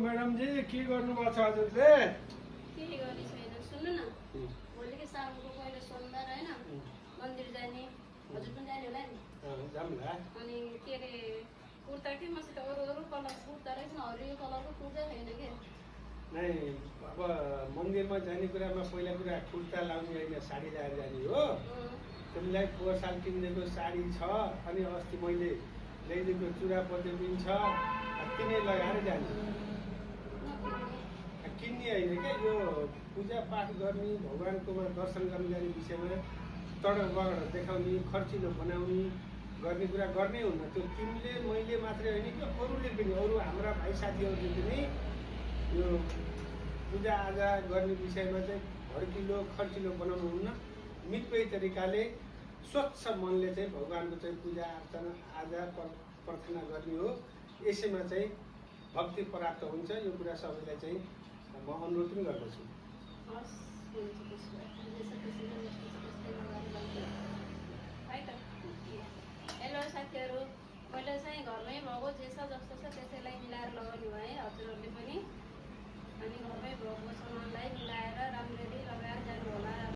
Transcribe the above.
म्याडमजी के गर्नुभएको छ हजुरले? केही गर्ने छैन। सुन्नु न, भोलिको साउनको पहिलो सोमबार होइन, मन्दिर जाने। हजुर पनि जाने होला नि? जाउँला। अनि के अरे कुर्ता कि मसित अरू कलर कुर्ता रहेछ न, हरियो कलरको कुर्ता छैन के? नै अब मन्दिरमा जाने कुरामा पहिला कुरा कुर्ता लाउने होइन, साडी लगाएर जाने हो। तिमीलाई पोहोर साल किनिदिएको साडी छ, अनि अस्ति मैले ल्याइदिएको चुरापते पनि छ, तिनै लगाएर जाने। किन्ने होइन क्या, यो पूजापाठ गर्ने, भगवान्कोमा दर्शन गर्न जाने विषयमा तडक बगड देखाउने, खर्चिलो बनाउने गर्ने कुरा गर्नै हुन्न। त्यो तिमीले मैले मात्रै होइन कि अरूले पनि, अरू हाम्रा भाइ साथीहरूले पनि यो पूजाआजा गर्ने विषयमा चाहिँ भड्किलो खर्चिलो बनाउनु हुन्न। मितव्ययी तरिकाले स्वच्छ मनले चाहिँ भगवान्को चाहिँ पूजा अर्चना आजा प्रार्थना गर्ने हो। यसैमा चाहिँ भक्ति प्राप्त हुन्छ। यो कुरा सबैलाई चाहिँ म अनुरोध पनि गर्दछु। हेलो साथीहरू, मैले चाहिँ घरमै भएको जे छ जस्तो छ त्यसैलाई मिलाएर लगाउने भएँ। हजुरहरूले